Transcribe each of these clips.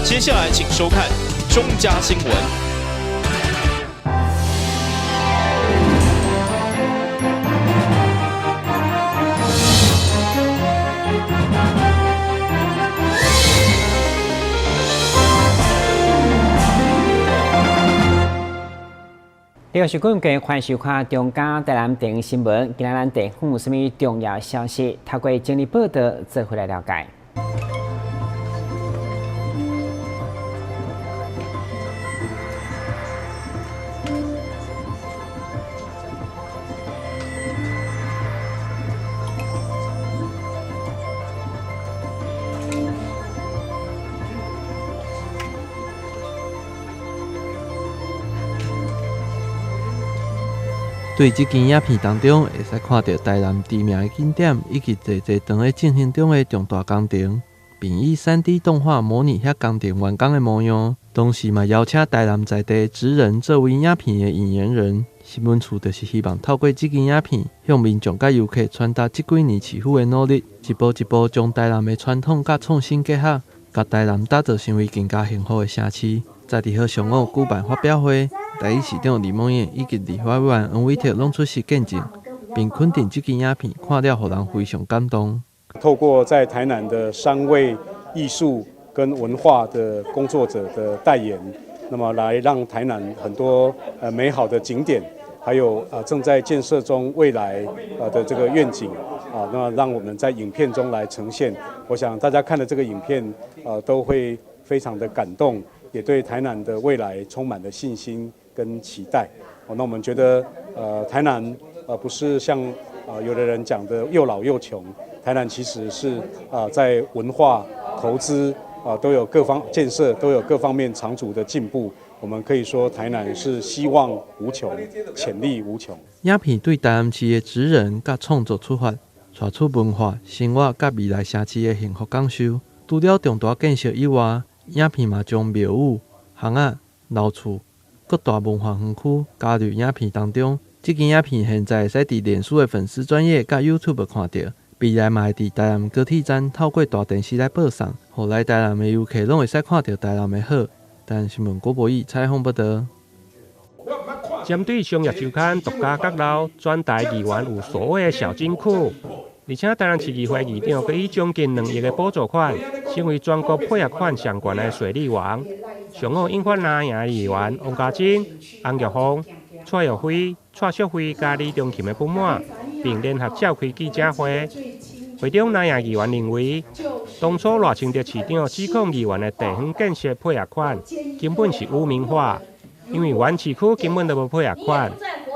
接下來請收看中嘉新聞。呢個是本期歡迎收看中嘉台南電新聞。今仔咱地方有啥物重要消息？透過整理報道，做伙來了解。對這支影片當中，會使看著台南知名的景點以及濟濟當咧進行中的重大工程，並以3D 動畫模擬遐工程完工的模樣。同時嘛，邀請台南在地職人作為影片的引言人。新聞處就是希望透過這支影片，向民眾佮遊客傳達這幾年市府的努力，一步一步將台南的傳統佮創新結合，共台南打造成為更加幸福的城市。在佇號上午舉辦發表會，台北市長李孟諺以及立法委員黃偉哲攏出席見證，並肯定這支影片看了予人非常感動。透過在台南的三位藝術跟文化的工作者的代言，那麼來讓台南很多美好的景點，還有正在建設中未來的這個願景啊，那讓我們在影片中來呈現。我想大家看了這個影片，都會非常的感動。也對台南的未來充滿了信心跟期待。那我們覺得，台南不是像有的人講的又老又窮，台南其實是在文化投資都有各方建設，都有各方面長足的進步。我們可以說台南是希望無窮，潛力無窮。影片對台南市的職人佮創作出發，帶出文化、生活佮未來城市的幸福感受。除了重大建設以外，影片嘛將廟宇、巷仔、老厝、各大文化園區加入影片當中。這支影片現在會使佇臉書的粉絲專頁佮 YouTube 看著，未來嘛會佇台南高鐵站透過大電視來播送，予來台南的遊客攏會使看著台南的好。台南新聞郭博義採訪報導。針對商業週刊獨家揭露，全台議員有所謂的小金庫。而且台南市議會議長閣以將近2億的補助款，成為全國配合款上懸的稅利王。上午引發藍營議員王家珍、洪玉鳳、蔡玉輝、蔡淑慧佮李中琴的不滿，並聯合召開記者會。會中藍營議員認為，當初賴清德市長指控議員的地方建設配合款根本是污名化，因為原市區根本就無配合款，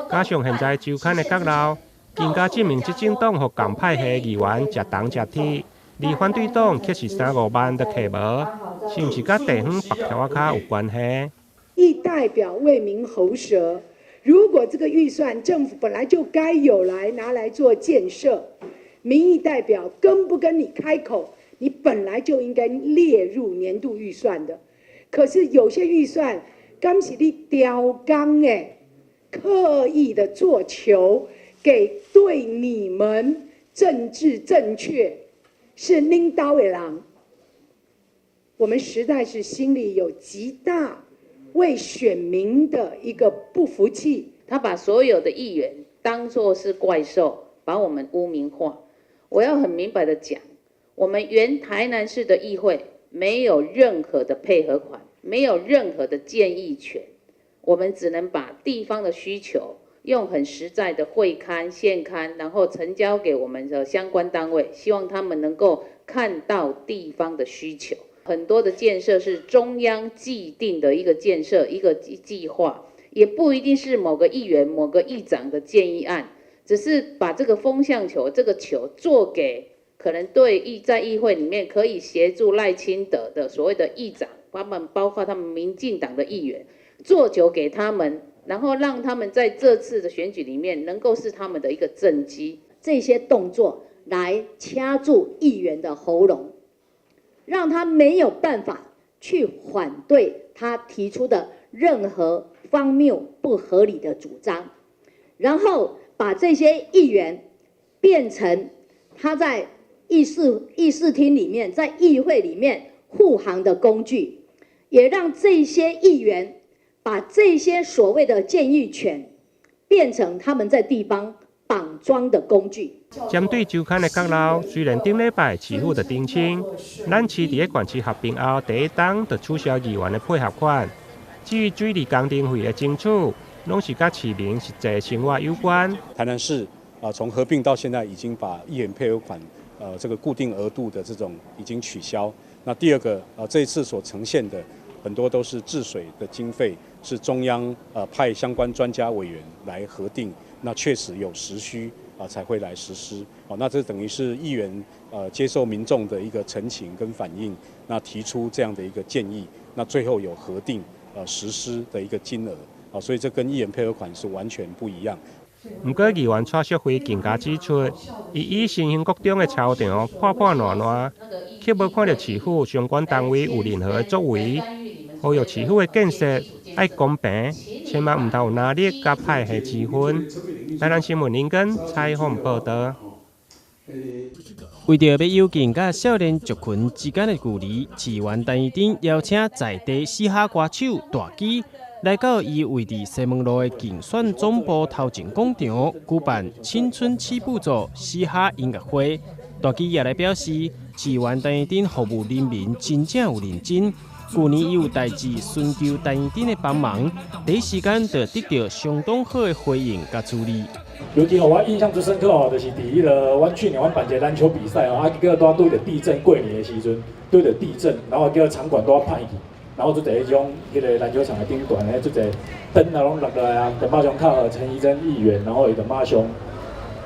加上現在週刊的揭露，更加證明執政黨予共派系議員食銅食鐵，而反對黨卻是3、5萬都摕無，是毋是佮地方白條仔跤有關係？亦代表為民喉舌，如果這個預算政府本來就該有來拿來做建設，民意代表跟不跟你開口，你本來就應該列入年度預算的。可是有些預算，敢是你刁工的，刻意的做球。給對你們政治正確是恁兜的人，我們實在是心裡有極大為選民的一個不服氣。他把所有的議員當作是怪獸，把我們污名化。我要很明白的講，我們原台南市的議會沒有任何的配合款，沒有任何的建議權，我們只能把地方的需求用很實在的會刊、現刊，然後呈交給我們的相關單位，希望他們能夠看到地方的需求。很多的建設是中央既定的一個建設、一個計劃，也不一定是某個議員、某個議長的建議案，只是把這個風向球、這個球做給可能對議在議會裡面可以協助賴清德的所謂的議長，他們包括他們民進黨的議員，做球給他們。然後讓他們在這次的選舉裡面能夠是他們的一個政績，這些動作來掐住議員的喉嚨，讓他沒有辦法去反對他提出的任何荒謬不合理的主張，然後把這些議員變成他在議事廳裡面，在議會裡面護航的工具，也讓這些議員把這些所謂的建議權變成他們在地方綁樁的工具。針對週刊的角落，雖然頂禮拜市府就澄清，咱市佇咧縣市合併後第一冬就取消議員的配合款。至於水利工程費的爭取，攏是佮市民實際生活有關。台南市啊，從合併到現在，已經把議員配合款，這個固定額度的這種已經取消。那第二個啊，這一次所呈現的很多都是治水的經費，是中央派相關專家委員來核定，那確實有實需啊才會來實施。哦，那這等於是議員接受民眾的一個陳情跟反應，那提出這樣的一個建議，那最後有核定實施的一個金額。啊，所以這跟議員配合款是完全不一樣。毋過議員蔡淑慧更加指出，伊以新興國中的操場破破爛爛，卻無看著市府相關單位有任何的作為，呼籲市府的建設愛公平，千萬毋通有藍綠佮派系之分。台南新聞林根採訪報導。為著欲友近佮少年族群之間的距離，市議員陳怡貞邀請在地嘻哈歌手大基來到伊位佇西門路的競選總部頭前廣場舉辦青春七步走嘻哈音樂會。大基也來表示，市議員陳怡貞服務人民真正有認真。舊年伊有代誌尋求陳怡貞的幫忙，第一時間就得著相當好的回應佮處理。尤其予我印象最深刻哦，就是佇彼个阮去年阮辦一个籃球比賽哦，啊結果拄拄著地震過年的時陣，拄著地震，然後結果場館拄歹去，然後就佇彼種彼个籃球場的頂懸咧，足濟燈啊攏落來啊，就馬上敲陳怡貞議員，然後伊就馬上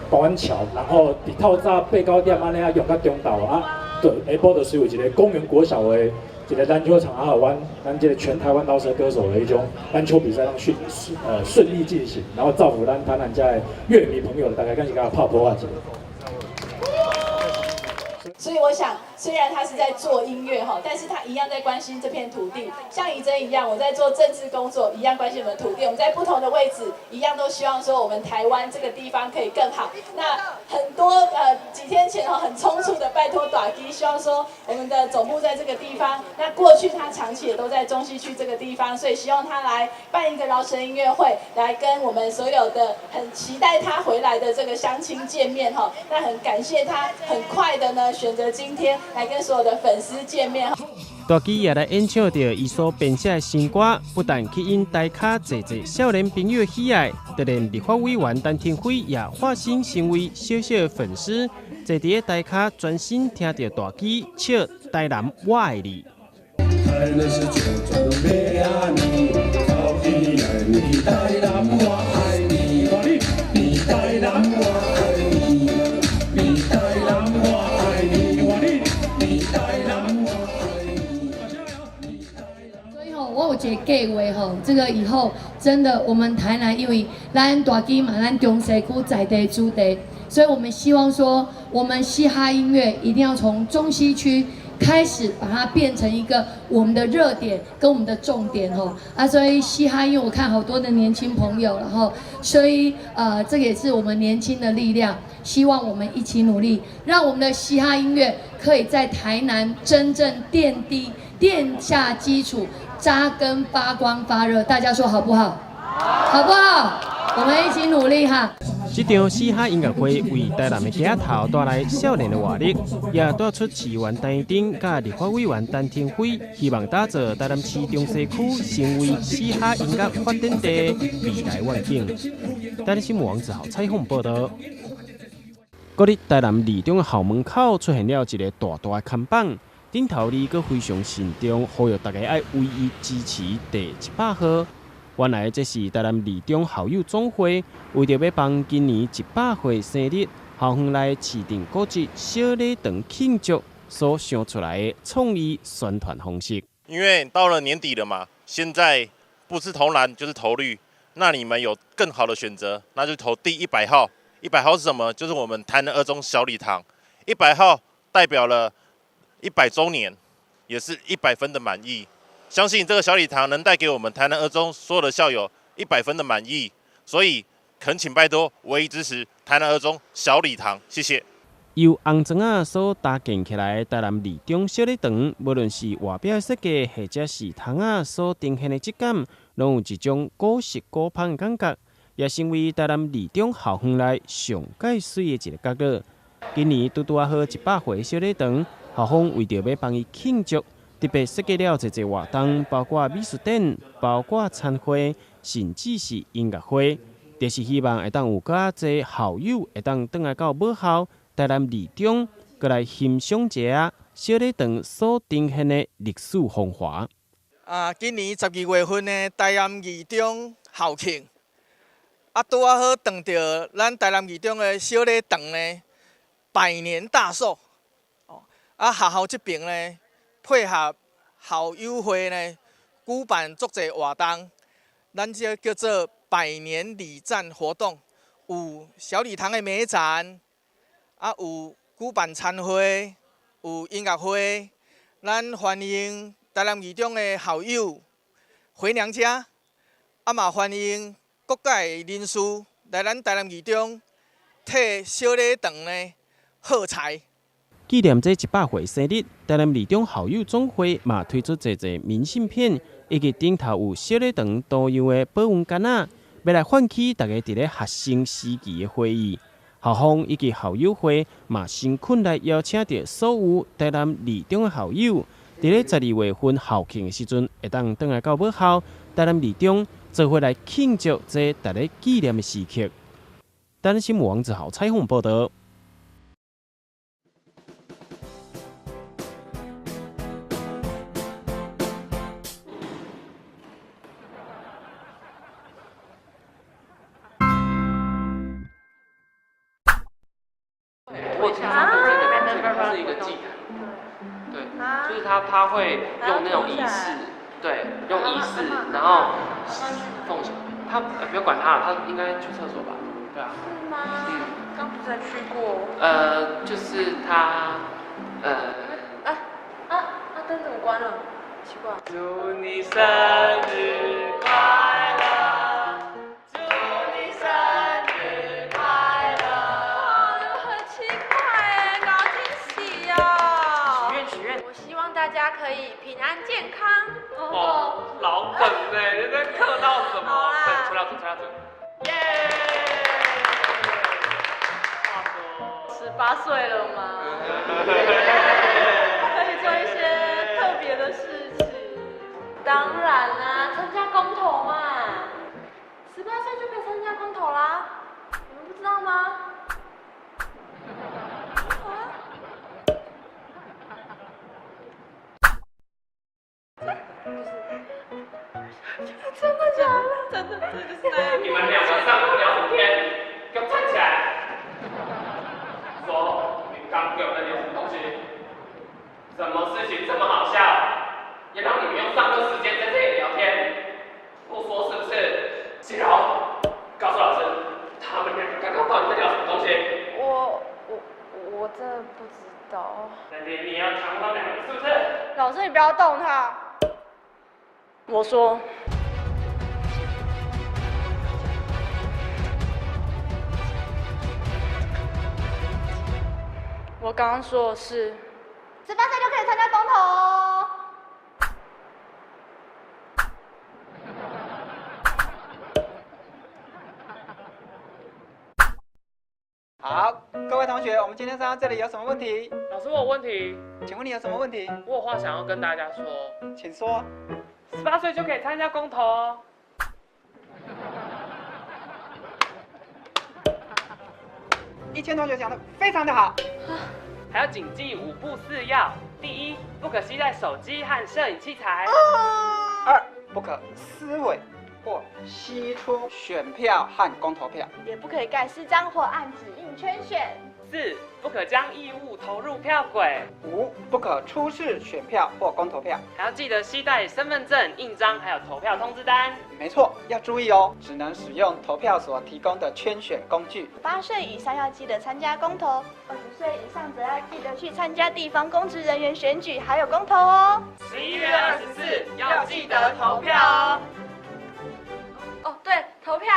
幫阮喬，然後佇透早八九點按呢啊用到中晝啊，就下晡就是有一個公園國小的一個籃球場啊，予阮咱這個全台灣饒舌歌手的彼種籃球比賽，攏順利進行，然後造福咱台南遮的樂迷朋友，大家敢是共拍噗仔一下。所以我想，雖然他是在做音樂哈，但是他一樣在關心這片土地，像怡貞一樣，我在做政治工作，一樣關心我們土地。我們在不同的位置，一樣都希望說我們台灣這個地方可以更好。那很多幾天前哈，很匆促的拜託大基，希望說我們的總部在這個地方。那過去他長期也都在中西區這個地方，所以希望他來辦一個饒舌音樂會，來跟我們所有的很期待他回來的這個鄉親見面哈。那很感謝他很快的呢選擇今天來跟所有的粉絲見面。大基也來演唱著伊所編寫的新歌，不但吸引台跤濟濟少年朋友的喜愛，就連立法委員陳亭妃也化身成為小小的粉絲，坐佇咧台跤專心聽著大基唱《台南我愛你》。台南市轉轉攏欲按呢，台南我愛你，你台南我愛你，你台南我愛你，你台南我愛你。所以吼，我有一個計劃吼，這個以後真的，我們台南因為咱大基嘛，咱中西區在地主地，所以我們希望說，我們嘻哈音樂一定要從中西區開始，把它變成一個我們的熱點跟我們的重點吼啊，所以嘻哈音樂我看好多的年輕朋友，然後所以這個也是我們年輕的力量，希望我們一起努力，讓我們的嘻哈音樂可以在台南真正奠定、奠下基礎，扎根發光發熱，大家說好不好？好不好？我們一起努力哈！這場嘻哈音樂會為台南的街頭帶來少年的活力，也帶出市議員陳怡貞佮立法委員陳亭妃，希望打造台南市中西區成為嘻哈音樂發展地未來願景。台南新聞王子豪採訪報導。國立台南二中的校門口出現了一个大大的看板，頂頭字閣非常慎重，呼籲大家愛唯一支持第100號。原來這是台南二中校友總會為著欲幫今年100歲生日，校園內市鎮古蹟小禮堂慶祝所想出來的創意宣傳方式。因為到了年底了嘛，現在不是投藍就是投綠，那你們有更好的選擇，那就投第100號。一百號是什麼？就是我們台南二中小禮堂。一百號代表了100週年，也是100分的滿意。相信這個小禮堂能帶給我們台南二中所有的校友一百分的滿意，所以懇請拜託，唯一支持台南二中小禮堂，謝謝。由红砖仔所搭建起来的台南二中小礼堂，无论是外表设计，或者是窗仔所呈现的质感，拢有一种古色古香的感觉，也成为台南二中校园内上盖媠的一个角落。今年拄拄仔好100岁小礼堂，校方为著欲帮伊庆祝，特别设计了济济活动，包括美术展、包括餐会，甚至是音乐会，就是希望会当有较济校友会当转来到母校台南二中，阁来欣赏一下小礼堂所呈现的历史风华。啊，今年12月份呢，台南二中校庆，啊，拄仔好撞著咱台南二中的小礼堂呢百年大寿。哦，啊，学校这边呢，配合校友会呢，举办足济活动，咱这叫做百年礼赞活动，有小礼堂的美展，啊，有举办餐会，有音乐会，咱欢迎台南二中的校友回娘家，啊嘛欢迎各界人士来咱台南二中替小礼堂呢喝彩。纪念这100岁生日，台南二中校友总会嘛推出济济明信片，以及顶头有小礼堂图样的保温罐仔，欲来唤起大家伫咧学生时期的回忆。校方以及校友会嘛诚恳来邀请著所有台南二中的校友，伫咧12月份校庆的时阵，会当转来到母校台南二中，做伙来庆祝这值得纪念的时刻。台南新闻王子豪采访报道。我听说过这个，是一个祭坛，对，就是他会用那种仪式，对，用仪式，然后奉献。他不要管他了，他应该去厕所吧？对啊。是吗？嗯，刚不是才去过。就是他，灯怎么关了？奇怪。祝你生日快乐！祝你生日快乐！哇，很奇怪哎，搞惊喜呀！许愿许愿。我希望大家可以平安健康。哦，老梗哎，你在客套什么？好啦，吹蜡烛，吹蜡烛。耶！话说， 18岁了吗？可以做一些特别的事情。当然啦，参加公投嘛，18岁就可以参加公投啦，你们不知道吗？真的假的？真的，这就是那样。你们两个上课聊什么天？给我站起来！说，你刚给我在聊什么东西？什么事情这么好笑？也让你们用上课时间在这里聊天？不说是不是？子柔，告诉老师，他们两个刚刚到底在聊什么东西？我真的不知道。那你要扛他们两个是不是？老师，你不要动他。我说。我刚刚说的是， 18岁就可以参加公投哦。好，各位同学，我们今天上到这里有什么问题？老师，我有问题。请问你有什么问题？我有话想要跟大家说。请说。18岁就可以参加公投哦。一千同学讲得非常的好。还要谨记5不4要：第一，不可携带手机和摄影器材；二，不可撕毁或析出选票和公投票，也不可以盖私章或按指印圈选； 4，不可将异物投入票轨； 5，不可出示选票或公投票，还要记得携带身份证、印章，还有投票通知单。没错，要注意哦，只能使用投票所提供的圈选工具。8岁以上要记得参加公投，20岁以上则要记得去参加地方公职人员选举，还有公投哦。11月24要记得投票哦。哦，对，投票。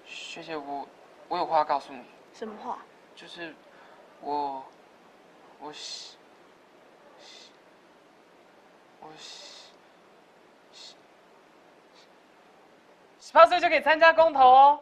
学姐，我我有話告訴你。什麼話？就是我，我喜，我喜，18歲就可以參加公投哦。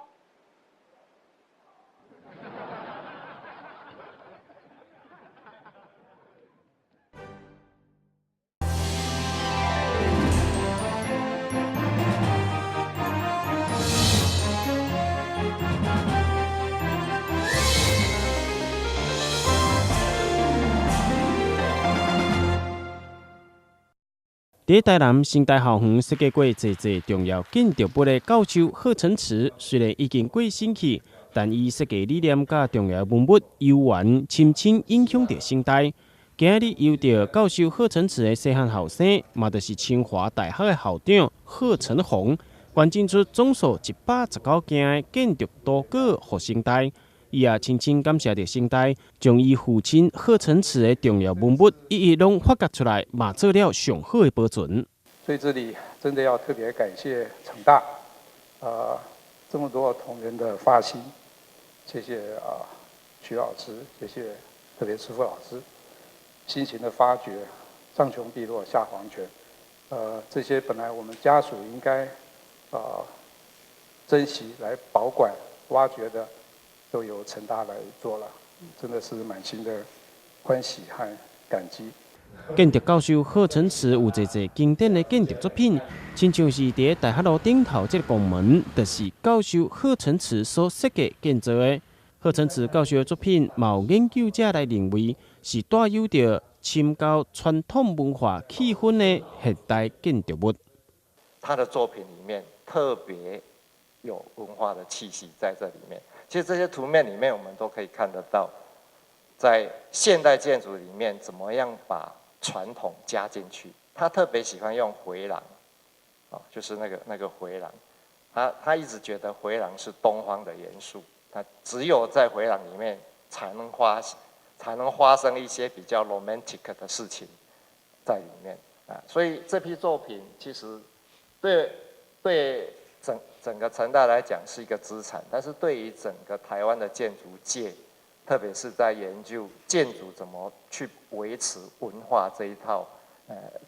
佇台南成大校園設計過濟濟重要建築物的教授賀成慈，雖然已經過身去，但伊設計理念佮重要文物猶原深深影響著成大。今仔日由著教授賀成慈的細漢後生，嘛就是清華大學的校長賀成宏，捐贈出總數119件的建築圖稿予成大。伊也深深感謝著成大，將伊父親賀成慈的重要文物一一攏發掘出來，嘛做了上好的保存。所以這裡真的要特別感謝成大，這麼多同仁的發心，謝謝啊徐老師，謝謝特別師傅老師，辛勤的發掘，上窮碧落下黃泉，這些本來我們家屬應該珍惜來保管、挖掘的。都由成大來做了，真的是滿心的歡喜和感激。建築教授賀成慈有濟濟經典的建築作品，親像是佇大學路頂頭這個拱門，就是教授賀成慈所設計建造的。賀成慈教授的作品，嘛有研究者來認為是帶有著深厚傳統文化氣氛的現代建築物。他的作品裡面特別有文化的氣息在這裡面。其實這些圖面裡面，我們都可以看得到，在現代建築裡面，怎麼樣把傳統加進去？他特別喜歡用回廊，就是那個回廊，他一直覺得回廊是東方的元素，他只有在回廊裡面才能發生一些比較 romantic 的事情在裡面啊。所以這批作品其實對整個成大來講是一個資產，但是對於整個台灣的建築界，特別是在研究建築怎麼去維持文化這一套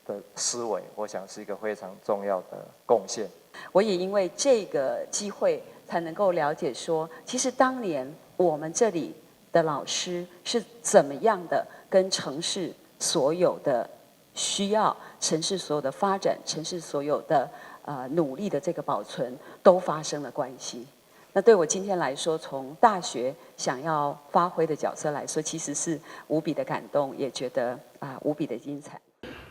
的思維，我想是一個非常重要的貢獻。我也因為這個機會，才能夠了解說，其實當年我們這裡的老師是怎麼樣的跟城市所有的需要、城市所有的發展、城市所有的努力的這個保存都發生了關係。那對我今天來說，從大學想要發揮的角色來說，其實是無比的感動，也覺得無比的精彩。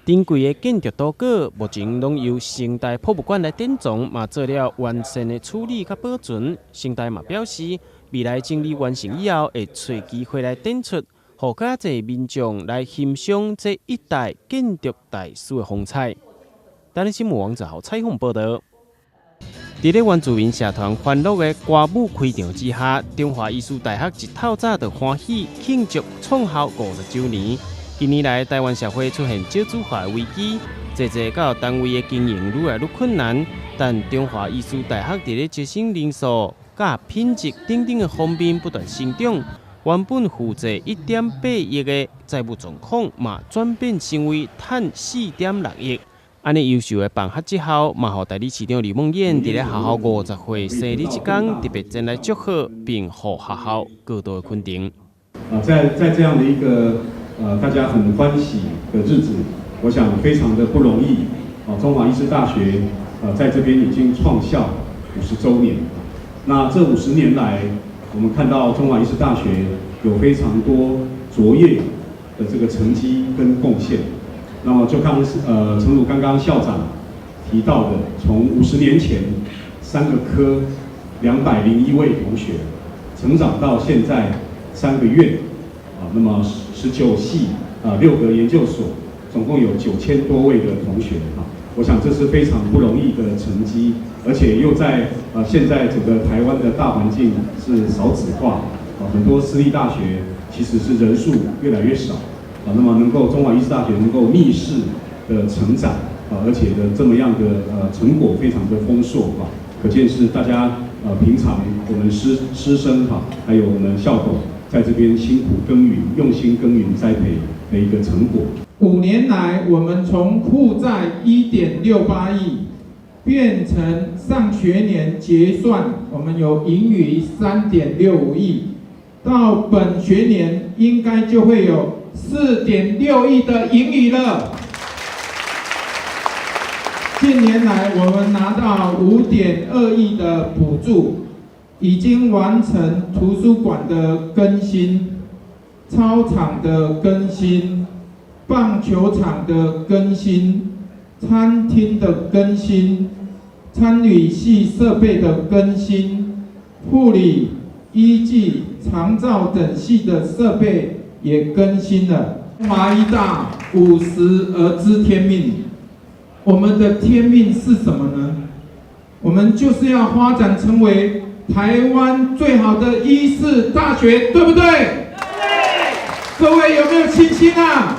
珍貴的建築圖稿，目前攏由成大博物館來典藏，嘛做了完善的處理佮保存。成大嘛表示，未來整理完成以後，會揣機會來展出，予較濟民眾來欣賞這一代建築大師的風采。台南新聞王子豪採訪報道。佇咧原住民社團歡樂的歌舞開場之下，中華藝術大學一透早就歡喜慶祝創校50週年。近年來，台灣社會出現少子化的危機，濟濟教育單位的經營愈來愈困難。但中華藝術大學佇咧招生人數、佮品質等等的方面不斷成長，原本負債1.8億的債務狀況，嘛轉變成為趁4.6億。按呢優秀的辦學績效，嘛予代理市長李孟諺佇咧學校50歲生日這天特別前來祝賀，並予學校高度的肯定。在這樣的一個大家很歡喜的日子，我想非常的不容易。中華醫事大學在這邊已經創校50週年。那這50年來，我們看到中華醫事大學有非常多卓越的這個成績跟貢獻。那麼就剛誠如剛剛校長提到的，從50年前3個科201位同學，成長到現在3個院，那麼19系6個研究所，總共有9000多位的同學啊，我想這是非常不容易的成績，而且又在現在整個台灣的大環境是少子化，很多私立大學其實是人數越來越少。那麼能夠中華醫事大學能夠逆勢的成長，而且的這麼樣的成果非常的豐碩啊，可見是大家平常我們師生哈，還有我們校董在這邊辛苦耕耘、用心耕耘栽培的一個成果。5年來，我們從負債1.68億變成上學年結算，我們有盈餘3.65億，到本學年應該就會有4.6億的盈餘了。近年來，我們拿到5.2億的補助，已經完成圖書館的更新、操場的更新、棒球場的更新、餐廳的更新、餐旅系設備的更新、護理、醫技、長照等系的設備也更新了。中華醫大50而知天命，我們的天命是什麼呢？我們就是要發展成為台灣最好的醫事大學，對不對？對。各位有沒有信心啊？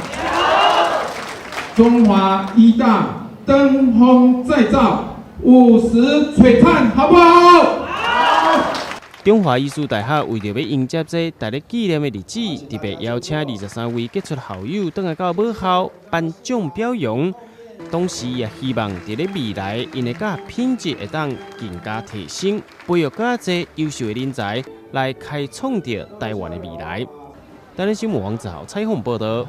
有。中華醫大登峰再造，50璀璨，好不好？好。中華醫事大學為著欲迎接這值得紀念的日子，特別邀請23位傑出校友轉來到母校頒獎表揚。同時也希望佇咧未來，𪜶的教學品質會當更加提升，培育更濟優秀的人才，來開創著台灣的未來。台南新聞王子豪採訪報導。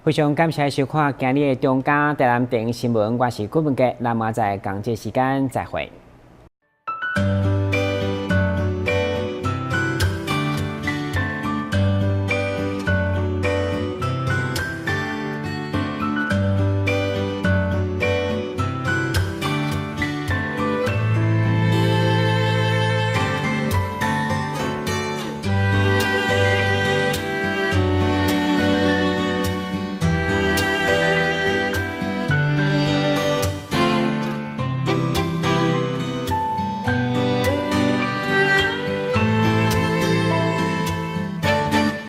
非常感謝收看今日的中嘉台南電視新聞，我是郭文傑，咱明仔載仝這時間再會。